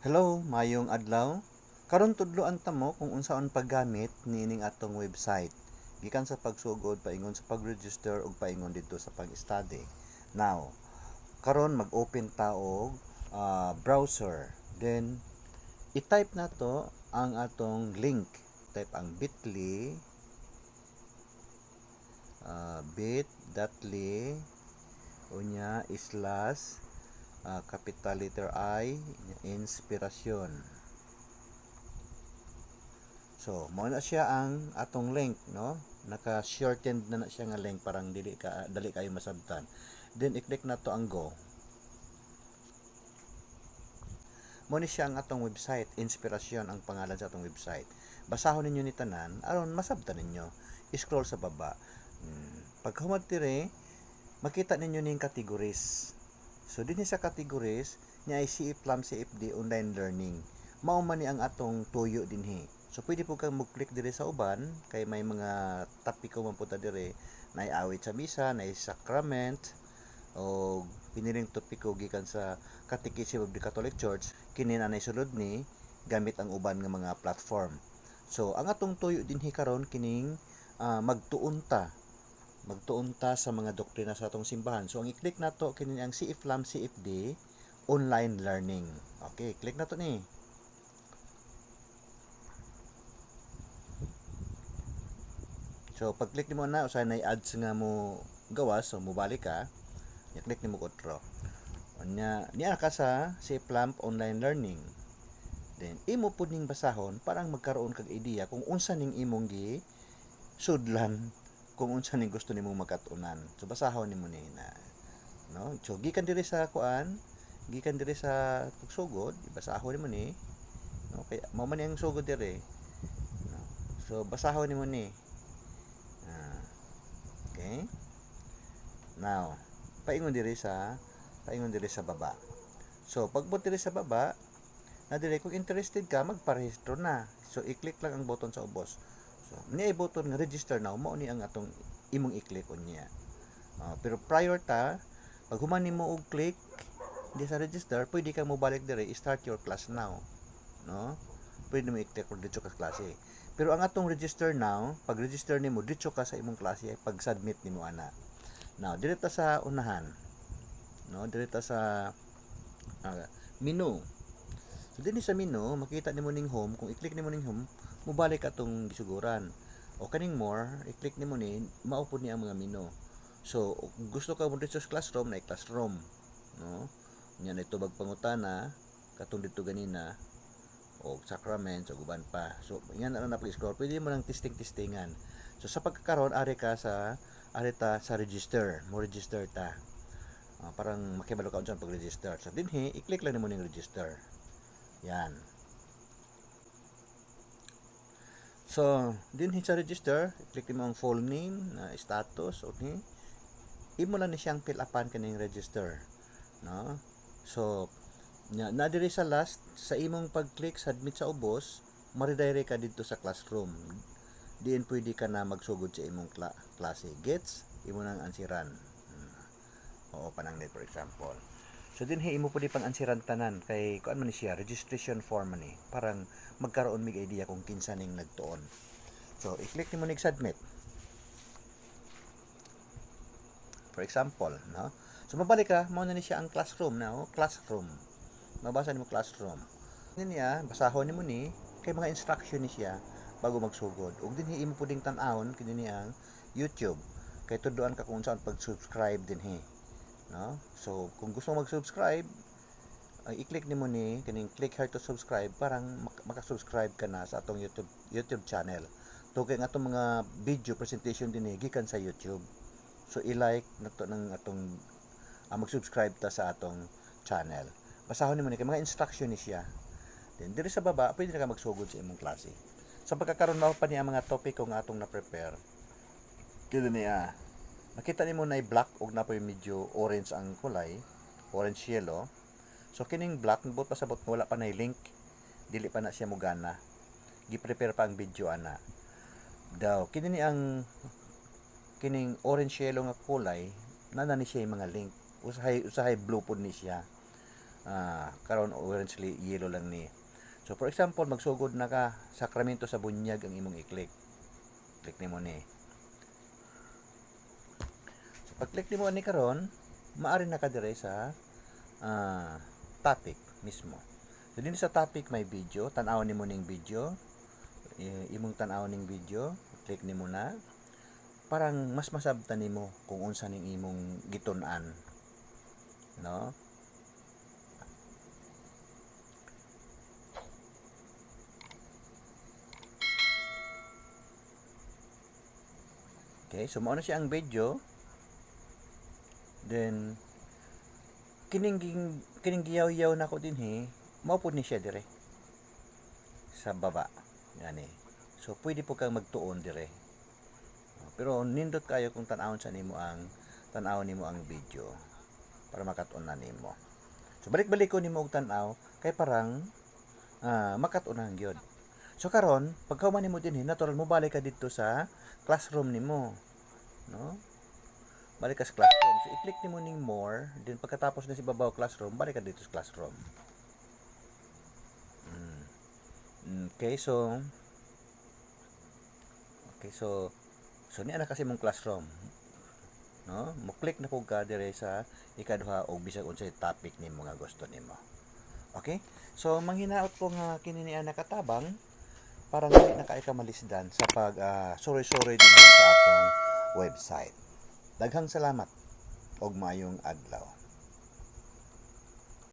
Hello, maayong adlaw. Karon tudloan ta mo kung unsaon paggamit niining atong website. Gikan sa pagsugod paingon sa pag-register ug paingon didto sa pag-study. Now, karon mag-open ta og browser. Then i-type nato ang atong link. Type ang bit.ly bit.ly unya slash capital letter I inspirasyon. So, mao na siya ang atong link, no? Naka-shortened na na siya nga link parang dili ka dali kayo masabtan. Then i-click nato ang go. Mao ni siya ang atong website, Inspirasyon ang pangalan sa atong website. Basahon ninyo ni tanan aron masabtan ninyo. I-scroll sa baba. Pagkahuman diri, makita ninyo ning categories. So dinhi sa categories niya ay CF-LAM CFD online learning. Mao man ni ang atong tuyo dinhi. So pwede po kang mo-click diri sa uban kay may mga topiko man pud ta diri, naay awit sa misa, naay sacrament o piniling topiko gikan sa Catechism of the Catholic Church. Kini na nay sulod ni gamit ang uban nga mga platform. So ang atong tuyo dinhi karon kining magtuon ta sa mga doktrina sa atong simbahan. So ang i-click nato kini ang CF-LAM CFD online learning. Okay, click nato ni. So pag-click nimo na usahay nay ads nga mo gawas, so mobalik ka. I-click nimo otro. Unya niya ka sa CF-LAM online learning. Then imo pud ning basahon parang magkaroon kag idea kung unsa ning imong gi sudlan, kung unsa ning gusto nimong makat-unan. So basahon nimo ni na, no? So gikan diri sa kuan, gikan diri sa pagsugod, basahon nimo ni, no? Kay mao man ni ang sugod diri. No? So basahon nimo ni. Okay? Now, paingon diri sa baba. So pagbot diri sa baba, na diri kung interested ka magparehistro na. So i-click lang ang button sa ubos. So ni ay button nga register now, mao ni ang atong imong i-click unya. Pero prior ta, pag human nimo og click di sa register, pwede ka mobalik diri, start your class now, no? Pwede mo i-click kung didto ka sa klase. Pero ang atong register now, pag register nimo didto ka sa imong klase pag submit nimo ana. Now, diri ta sa unahan. No, diri ta sa menu. So dinhi sa menu, makita nimo ning home, kung i-click nimo ning home, mobalik atong gisuguran. O kaning more, i-click nimo ni, mao pud ni ang mga menu. So, kung gusto ka mo dito sa classroom, na classroom, no? Nya na tubag pangutana, katong dito ganina, o sacraments o uban pa. So, yan na lang na pag-scroll. Pwede mo nang testing-testingan. So, sa pagkakaroon, ari ta sa register. Mo register ta. Parang makibalo ka unsa pag-register. So, dinhi, i-click lang nimo ning register. Yan. So, dinhi sa register, i-click nimo ang full name, na status, o ni imo lang ni siyang fill upan kaning register, no? So, na diri sa last sa imong pag-click submit sa ubos, ma-redirect ka didto sa classroom. Diin pwede ka na magsugod sa imong klase. Gets? Imo nang ansiran. Oo, pananglit for example. So dinhi imo pwede pang ansiran tanan kay kuan man ni siya, registration form man ni. Parang magkaroon mig idea kung kinsa ning nagtuon. So i-click nimo nig submit. For example, no? So mabalik ka, mao na ni siya ang classroom na, oh, classroom. Mabasa nimo classroom. Ni niya, basahon nimo ni kay mga instruction ni siya bago magsugod. Ug dinhi imo puding tan-awon kini ni ang YouTube. Kay tudloan ka kung saan pag-subscribe dinhi. No? So kung gusto mo mag-subscribe, ay i-click nimo ni kining click here to subscribe parang maka-subscribe ka na sa atong YouTube channel. Tugay ang atong mga video presentation dinhi gikan sa YouTube. So i-like nato ng atong mag-subscribe ta sa atong channel. Basahon nimo ni kay mga instruction ni siya. Then diri sa baba pwede na ka magsugod sa imong klase. Sa pagkakaroon mao pa ni ang mga topic nga atong na-prepare. Kini niya. Makita nimo na black ug napoy medyo orange ang kulay, orange yellow. So kining black buot pasabot nga wala pa nay link, dili pa na siya mogana. Gi-prepare pa ang video ana. Daw kini ni ang kining orange yellow nga kulay, nana ni siya yung mga link. Usahay usahay blue pud ni siya. Karon currently yellow lang ni. So for example, magsugod na ka, sakramento sa bunyag ang imong i-click. Click nimo ni. So pag-click nimo ani karon, maari na ka dire sa topic mismo. So dinhi sa topic may video, tan-awon nimo ning video. Imong tan-awon ning video, click nimo na parang mas masabtan nimo kung unsa ning imong gitun-an, no? Okay, so mao na siya ang video. Then kining giyaw-yaw nako dinhi, mao pud ni siya dire sa baba. Gani. So pwede po kang magtuon dire. Pero nindot kayo kung tan-awon sa nimo ang tan-awon nimo ang video para makat-on na nimo. So balik-balik ko nimo og tan-aw kay parang makat-onan gyud. So karon, pagkahuman nimo dinhi, natural mo balik ka didto sa classroom nimo, no? Balik ka sa classroom. So i-click nimo ning more, then pagkatapos na si babaw classroom, balik ka dito sa classroom. Okay, so niya na kasi mong classroom, no? Mo-click na pud ka dire sa ikaduha og bisag unsay topic nimo nga gusto nimo. Okay? So manghinaot ko nga kini niya nakatabang para dili na kay ka malisdan sa pag suroy-suroy dinhi sa atong website. Daghang salamat og maayong adlaw.